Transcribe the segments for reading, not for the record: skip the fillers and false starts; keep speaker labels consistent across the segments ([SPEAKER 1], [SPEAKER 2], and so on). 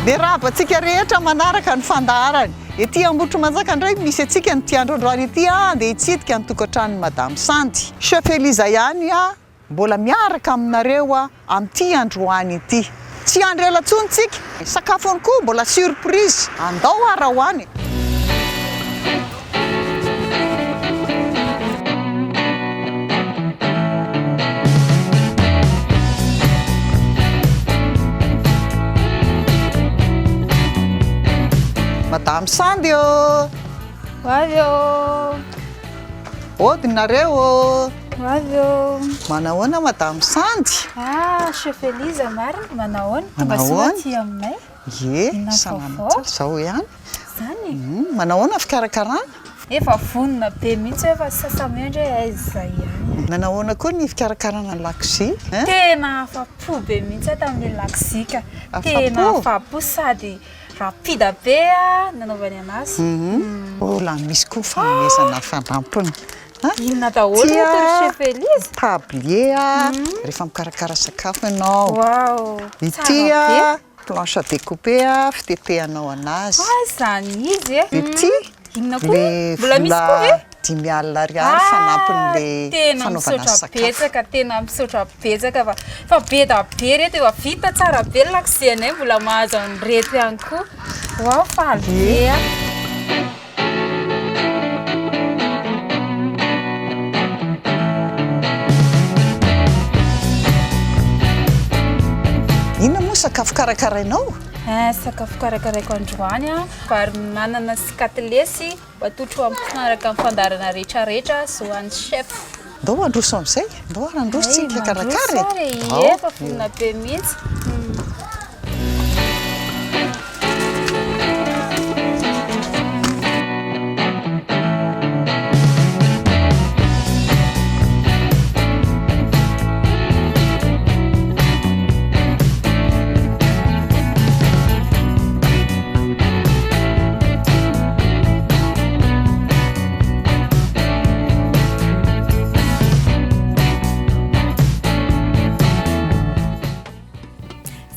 [SPEAKER 1] Miarahaba antsika rehetra manaraka ny fandaharana. Ety Ambohitrimanjaka indray misy antsika an'ity andro androany ity andeha hitsidika ny tokantranon'i Madame Sandy. Chef Eliza ihany mbola miaraka aminareo amin'ity androany ity. Tsy hiandry ela intsony tsika. Sakafony koa mbola surprise. Andao ara ho any. Madame Sandy ô!
[SPEAKER 2] Ho avy ô!
[SPEAKER 1] Ody nareo ô!
[SPEAKER 2] Ho avy ô!
[SPEAKER 1] Manahoana Madame Sandy?
[SPEAKER 2] Ah, Chef Elisa marina, manahoana? Tonga soa aty aminay.
[SPEAKER 1] Ie, salama tsara, zao ihany.
[SPEAKER 2] Zany e?
[SPEAKER 1] Manahoana ny fikarakarana?
[SPEAKER 2] Efa vonona be mihitsy hoe efa sasa-miandry hoe aiza ihany.
[SPEAKER 1] Nanahoana koa ny fikarakarana ny lakozia?
[SPEAKER 2] Tena afa-po be mihitsy aho tamin'ilay lakozia ka. Tena afa-po sady rapide be nanaovany anazy.
[SPEAKER 1] Mbola misy koa fanomezana fanampiny.
[SPEAKER 2] Inona daholo ireto ry Chef Elise?
[SPEAKER 1] Tablier rehefa mikarakara sakafo ianao.
[SPEAKER 2] Waouh,
[SPEAKER 1] Ity
[SPEAKER 2] tsara be.
[SPEAKER 1] planche à découper fitetehanao anazy.
[SPEAKER 2] Ah izany izy e.
[SPEAKER 1] Ity
[SPEAKER 2] Inona koa?
[SPEAKER 1] le
[SPEAKER 2] Mbola misy koa
[SPEAKER 1] vola
[SPEAKER 2] ve?
[SPEAKER 1] 50 ariary fanampin'le
[SPEAKER 2] tena
[SPEAKER 1] fanaovana
[SPEAKER 2] misaotra
[SPEAKER 1] sakafo.
[SPEAKER 2] betsaka, tena misaotra betsaka fa fa be da be reto efa vita tsara be ny lakozianay mbola mahazo an'ireto ihany koa. Waouh faly be aho.
[SPEAKER 1] Inona moa sakafo karakarainao?
[SPEAKER 2] Eh, sakafo karakaraiko androany a, vary minanana sy katilesy ho atolotro hampifanaraka amin'ny fandaharana rehetrarehetra zo an'ny chef.
[SPEAKER 1] Ndao handroso amin'izay, ndao ary handroso tsika hikarakara e.
[SPEAKER 2] Mandroso ary e, efa vonona be mihitsy.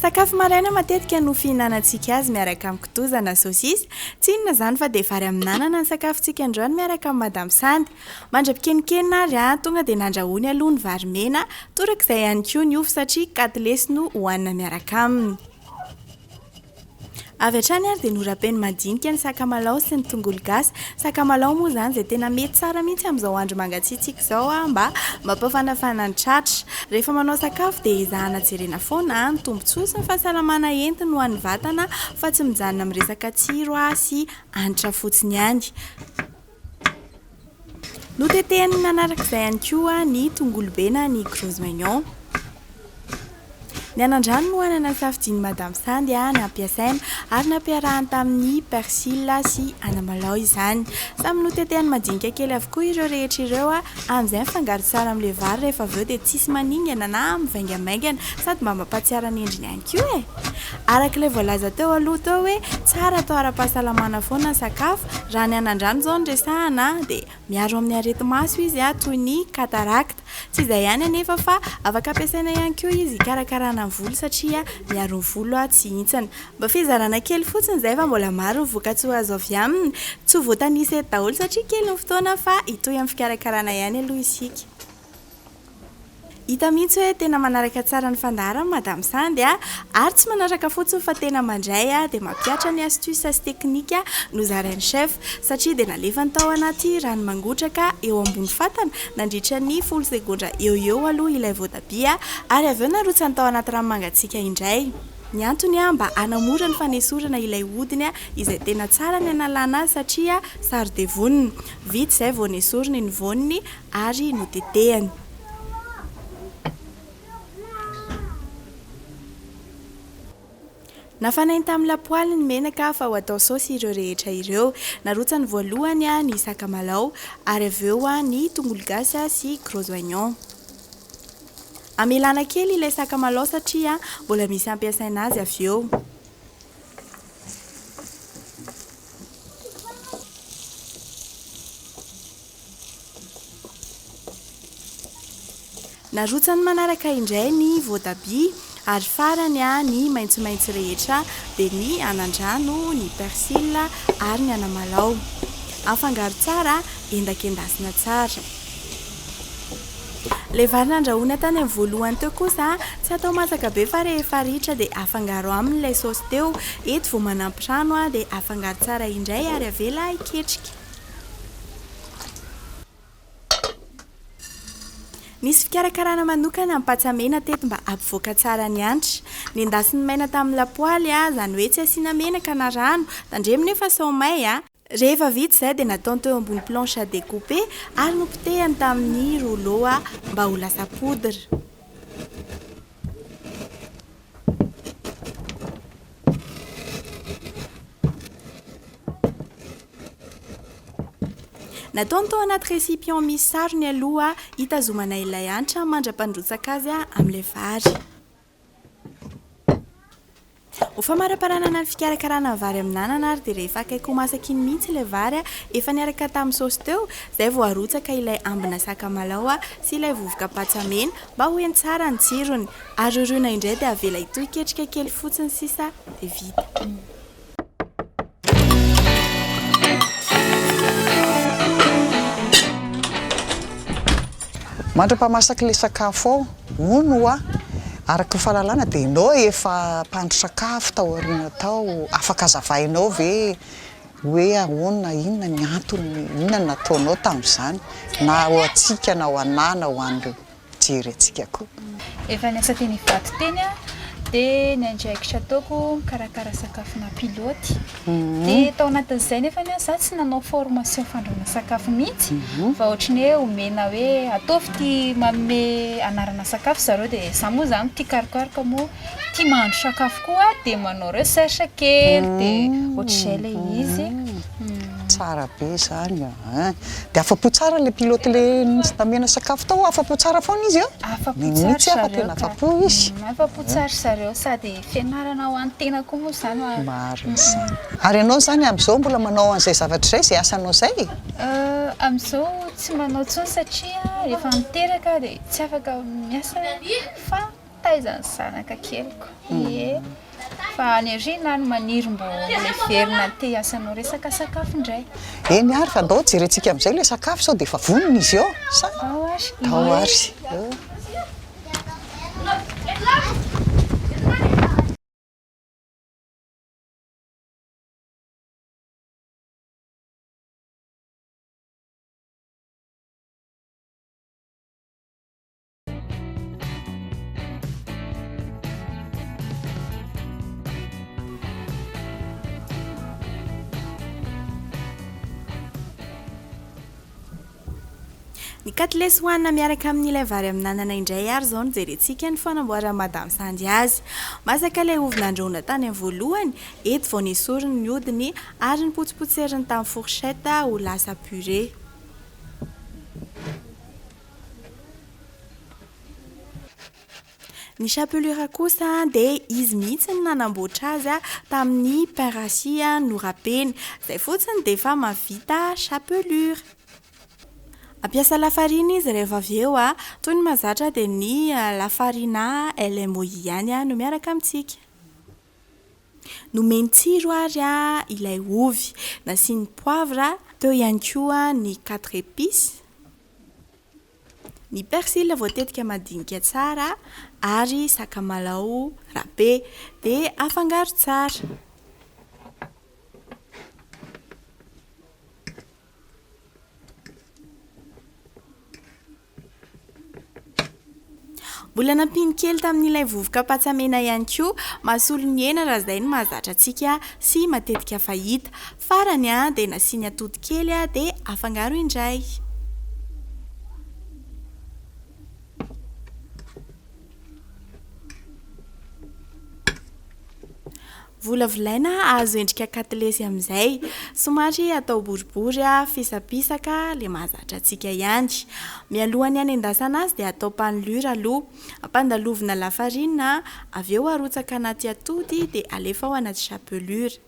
[SPEAKER 3] Sakafo maraina matetika no fihinanantsika azy miaraka amin'ny kitoza na saosisy. Tsy inona izany fa dia vary amin'anana ny sakafontsika androany miaraka amin'i Madame Sandy. Mandra-pikenikenina ary an, tonga dia nandrahoiny aloha ny vary mena, torak'izay ihany koa ny ovy satria katilesy no hohanina miaraka aminy. Avy hatrany ary dia norapeny madinika ny sakamalaho sy ny tongolo gasy. Sakamalaho moa izany izay tena mety tsara mihitsy amin'izao andro mangatsiatsiaka izao mba mampafanafana ny tratra. Rehefa manao sakafo dia ezahana jerena foana ny tombontsoa sy ny fahasalamana entiny ho an'ny vatana fa tsy mijanona amin'ny resaka tsiro sy hanitra fotsiny ihany. Notetehiny nanarak'izay ihany koa ny tongolo be na ny gros oignon. Ny anandrano no anana safidian'i Madame Sandy nampiasaina ary nampiarahany tamin'ny persil sy anamalao izany. Samy notetehany madinika kely avokoa ireo rehetra ireo amin'izay mifangaro tsara amin'ilay vary rehefa avy eo dia tsisy maningana na mivaingamaingana sady mba mampahatsiaro ny endriny ihany koa e! Araka ilay voalaza teo aloha teo hoe tsara atao ara-pahasalamana foana ny sakafo, raha ny anandrano izao no resahana dia miaro amin'ny areti-maso izy toy ny cataracte. Tsy izay ihany anefa fa afaka ampiasaina ihany koa izy hikarakarana ny volo satria miaro ny volo tsy hihintsana. Mba fizarana kely fotsiny izay fa mbola maro ny vokatsoa azo avy aminy. Tsy ho voatanisa eto daholo satria kely ny fotoana fa hitohy amin'ny fikarakarana ihany aloha isika. Hita mihitsy hoe tena manaraka tsara ny fandaharana Madame Sandy a! Ary tsy manaraka fotsiny fa tena mandray dia mampihatra ny astuces sy techniques nozarain'ny chef satria dia nalefany tao anaty rano mangotraka eo ambony fatana nandritra ny folo segondra eo ho eo aloha ilay voatabia ary avy eo narotsany tao anaty rano mangatsiaka indray. Ny antony mba hanamora ny fanesorana ilay hodiny izay tena tsara ny hanalana azy satria saro-devonina. Vita izay vao nesoriny ny voany ary notetehany. Nafanainy tamin'ny lapoaly ny menaka fa ho atao saosy ireo rehetra ireo. Narotsany voalohany ny sakamalao ary avy eo ny tongolo gasy sy gros oignon. Amelana kely ilay sakamalao satria mbola misy hampiasaina azy avy eo. Narotsany manaraka indray ny voatabia. Ary farany ny maitsomaitso rehetra dia ny anandrano, ny persil ary ny anamalao. Afangaro tsara, endakendasina tsara. Ilay vary nandrahoina tany amin'ny voalohany teo kosa tsy atao masaka be fa rehefa ritra dia afangaro aminy ilay saosy teo. Eto vao manampy rano dia afangaro tsara indray ary avela hiketrika. Nisy fikarakarana manokana ny patsa mena teto mba hampivoaka tsara ny hanitra. Nendasiny maina tamin'ny lapoaly, izany hoe tsy asiana menaka na rano. Tandremo nefa sao may. Rehefa vita izay dia nataony teo ambony planche à découper ary nopotehany tamin'ny rouleau mba ho lasa poudre. Nataony tao anaty récipient misy sarony aloha hitazomana ilay hanitra mandra-pandrotsaka azy amin'ilay vary. Ho famaraparanana ny fikarakarana ny vary amin'anana ary dia rehefa akaiky ho masaka iny mihitsy ilay vary efa niaraka tamin'ny saosy teo izay vao arotsaka ilay ambina sakamalao sy ilay vovoka patsa mena mba ho heno tsara ny tsirony. Ary roroina indray dia avela hitohy ketrika kely fotsiny sisa dia vita.
[SPEAKER 1] Mandra-pahamasaka ilay sakafo ao, hono hoa, araka ny fahalalana dia ianao efa mpahandro sakafo tao aoriana tao, afaka azavainao ve hoe ahoana, inona ny antony, inona no nataonao tamin'izany, na ho antsika na ho anà na ho an'ireo mijery antsika koa.
[SPEAKER 2] Efa niasa teny Ivato teny aho dia ny andraikitra ataoko mikarakara sakafona pilote. Dia tao anatin'izay nefany aho za tsy nanao formation fandrahoana sakafo mihitsy fa ohatry ny hoe omena hoe ataovy ity manome anarana sakafo zareo dia za moa zany tia karokaroka moa tia mahandro sakafo koa dia manao recherche kely dia ohatr'izay ilay izy.
[SPEAKER 1] Tsara be izany an! Dia afa-po tsara ilay pilote ilay namena sakafo tao, afa-po tsara foana izy an?
[SPEAKER 2] Afa-po tsara ry zareo ka.
[SPEAKER 1] Afa-po izy.
[SPEAKER 2] Afa-po tsara ry zareo sady fianarana ho an'ny tena koa moa izany hoa.
[SPEAKER 1] Marina izany. Ary ianao izany amin'izao mbola manao an'izay zavatra izay, izay asanao izay?
[SPEAKER 2] Amin'izao tsy manao intsony satria rehefa miteraka dia tsy afaka miasa fa Taiza ny zanaka keliko? Ie. Fa any aoriana any maniry mbo miverina te hiasa anao resaka sakafo indray.
[SPEAKER 1] Eny ary fa ndao jerentsika amin'izay ilay sakafo sao dia efa vonona izy eo sa?
[SPEAKER 2] Ao ary.
[SPEAKER 1] Ao ary.
[SPEAKER 3] Ny katilesy hohanina miaraka amin'ilay vary amin'anana indray ary izao no jerentsika ny fanamboaran'i Madame Sandy azy. Masaka ilay ovy nandrahoina tany amin'ny voalohany, eto vao nesoriny ny hodiny ary nopotsipotseriny tamin'ny fourchette ho lasa purée. Ny chapelure kosa dia izy mihitsy no nanamboatra azy tamin'ny pain rassis norapeny. Izay fotsiny dia efa mahavita chapelure. Hampiasa lafarina izy rehefa avy eo. Toy ny mahazatra dia ny lafarina LMOI ihany no miaraka amintsika. Nomeny tsiro ary ilay ovy. Nasiany poivre, teo ihany koa ny quatre épices. Ny persil voatetika madinika tsara ary sakamalao râpé dia afangaro tsara. Mbola nampiany kely tamin'ilay vovoka patsa mena ihany koa, mahasolo ny hena raha izay no mahazatra antsika sy matetika fahita. Farany dia nasiany atody kely dia afangaro indray. Volavolaina hahazo endrika katilesy amin'izay. Somary atao boribory, fisapisaka, ilay mahazatra antsika ihany. Mialohan'ny hanendasana azy dia atao panelure aloha. Ampandalovina lafarinina, avy eo arotsaka anaty atody dia alefa ao anaty chapelure.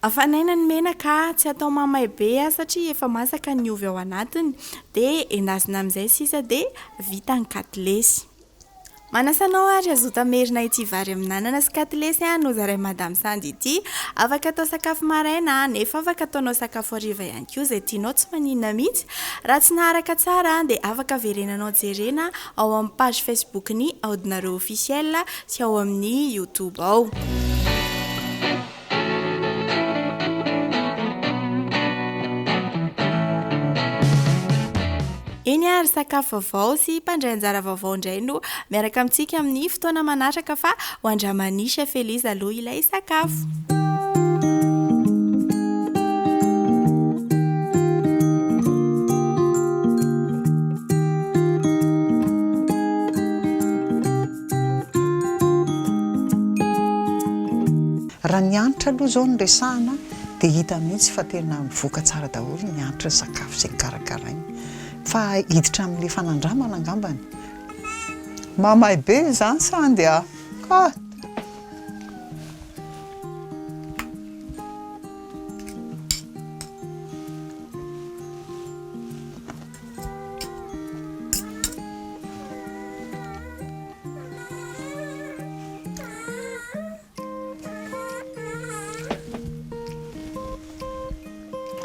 [SPEAKER 3] Afanaina ny menaka, tsy atao mamay be satria efa masaka ny ovy ao anatiny, dia endasina amin'izay sisa dia vita ny katilesy. Manasa anao ary hazoto hamerina ity vary amin'anana sy katilesy nozarain'i Madame Sandy ity. Afaka atao sakafo maraina nefa afaka ataonao sakafo hariva ihany koa izay tianao tsy maninona mihitsy. Raha tsy naharaka tsara dia afaka verenanao jerena ao amin'ny page Facebook-n'ny Aodinareo Officiel sy ao amin'ny YouTube ao. Eny ary, sakafo vaovao sy mpandray anjara vaovao indray no miaraka amintsika amin'ny fotoana manaraka fa ho andraman'i Chef Elise aloha ilay sakafo.
[SPEAKER 1] Raha ny hanitra aloha izao no resahana dia hita mihitsy fa tena mivoaka tsara daholo ny hanitry ny sakafo izay karakaraina. Fa hiditra amin'ilay fanandramana angambany. Mamay be izany Sandy a! Ka!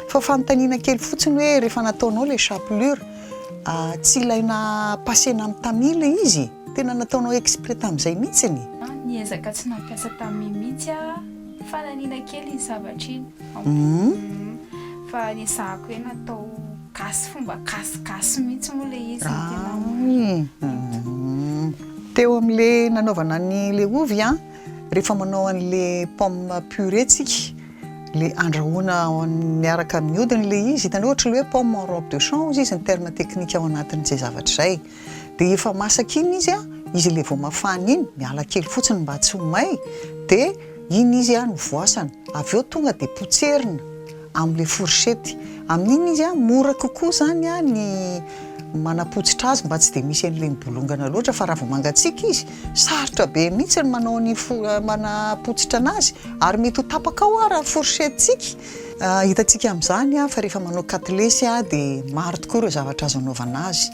[SPEAKER 1] Fa fanontaniana kely fotsiny hoe rehefa nataonao ilay chapelure, tsy ilaina passer-na amin'ny tamis ilay izy? Tena nataonao exprès tamin'izay mihitsiny?
[SPEAKER 2] Niezaka tsy nampiasa tamis mihitsy aho fa naniana kely iny zavatra iny. Fa nezahako hoe natao gasy fomba gasigasy mihitsy moa ilay izy no tena
[SPEAKER 1] Teo amin'ilay nanaovana an'ilay ovy an, rehefa manao an'ilay pomme purée tsika, ilay andrahoina miaraka amin'ny hodiny ilay izy, hitanao ohatry ilay hoe pomme en robe de chambre hozy izy ny terme technique ao anatin'izay zavatra izay. Dia efa masaka iny izy an, izy ilay vao mafana iny, miala kely fotsiny mba tsy ho may, dia iny izy no voasana. Avy eo tonga dia potserina amin'ilay fourchette. Amin'iny izy mora kokoa izany ny manapotsitra azy mba tsy dia misy an'ilay mibolongana loatra fa raha vao mangatsiaka izy, sarotra be mihitsy ny manao ny manapotsitra anazy ary mety ho tapaka ao ara ny fourchette-tsika. Hitantsika amin'izany fa rehefa manao katilesy dia maro tokoa ireo zavatra azo anaovana azy.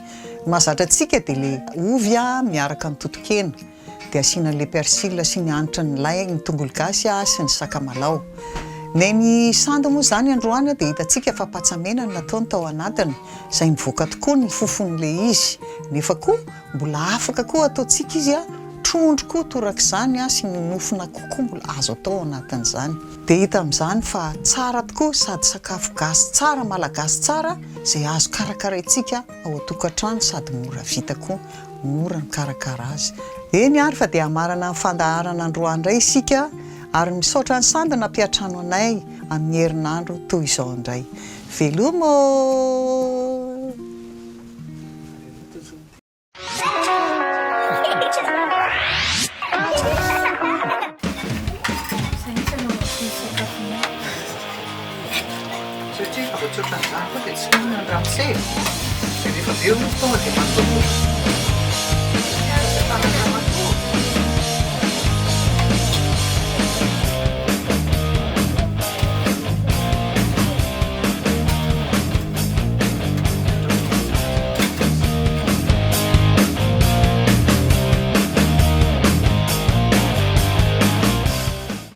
[SPEAKER 1] Ny mahazatra antsika dia ilay ovy miaraka amin'ny toton-kena. dia asiana le persil sy ny hanitra ny lay, ny tongolo gasy sy ny sakamalaho. Neny Sandy moa izany androany dia hitantsika fa patsa mena no nataony tao anatiny, izay mivoaka tokoa ny fofon'ilay izy, nefa koa mbola afaka koa ataontsika izy trondro koa torak'izany sy ny nofon'akoho koa mbola azo atao ao anatin'izany. Dia hita amin'izany fa tsara tokoa sady sakafo gasy tsara, malagasy tsara izay azo karakaraintsika ao an-tokantrano sady mora vita koa. Mora ny mikarakara azy. Eny ary fa dia hamarana ny fandaharana androany indray isika ary misaotra an'i Sandy nampiantrano anay amin'ny herinandro toy izao indray. Veloma ô! Satria raha vao tsy ohatran'izany koa dia tsy mihinana ramose e! Dia rehefa avy eo aloha tonga dia matory.